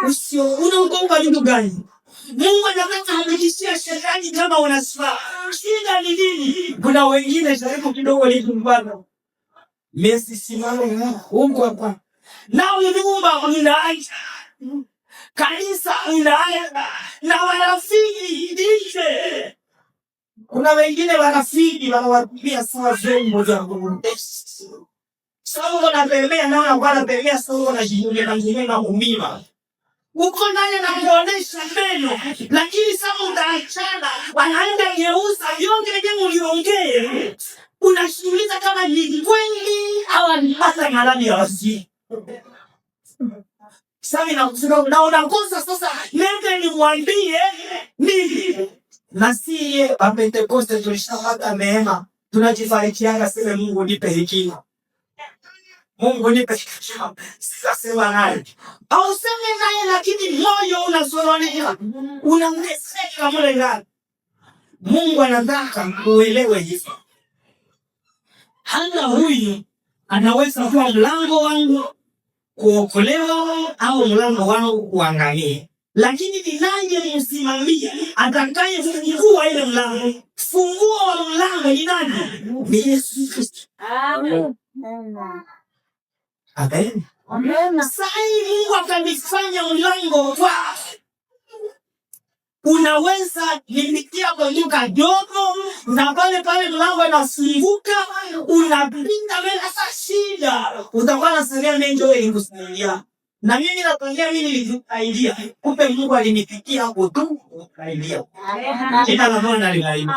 Usio unaogopa vitu gani? Mungu anataka kuhakikishia shetani kama unasifaa. Shida ni nini? Kuna wengine jaribu kidogo litumbana. Messi simama huko hapa. Na nyumba unaacha. Kanisa unaacha. Na warafiki nje. Kuna wengine warafiki wanawatumia sawa vyombo vya kutesa. Sawa wanatembea nao wanatembea sawa wanajinyonga na na kumima. Uko ndani na kuonesha meno, lakini sasa utaachana, wanaenda geuza yote yenye uliongea. Unashughuliza kama ni kweli au ni hata ngalani ya wasi. Sasa na unakosa sasa, nende nimwambie nini? Na siye wa Pentekoste tulishapata neema, tunajifarijiaga sema Mungu nipe hekima. Mungu nipe hekima. Sasema naye. Auseme naye lakini moyo unasononeka. Unamteseka mule ndani. Mungu anataka uelewe hivyo. Hana huyu anaweza kuwa mlango wangu kuokolewa au mlango wangu kuangamia, lakini ni nani msimamia atakayefungua ile mlango? Funguo wa mlango ni nani? Ni Yesu Kristo. Amen. Amen. Amen. Sasa Mungu akanifanya mlango wa unaweza nilikia kwa duka dogo na pale pale mlango inafunguka, unapinda mbele. Sasa shida utakuwa nasalia menjo ilikusaidia na mimi nakwambia, mimi nilikusaidia, kumbe Mungu alinipitia hapo tu kusaidia. Jina la Bwana libarikiwe.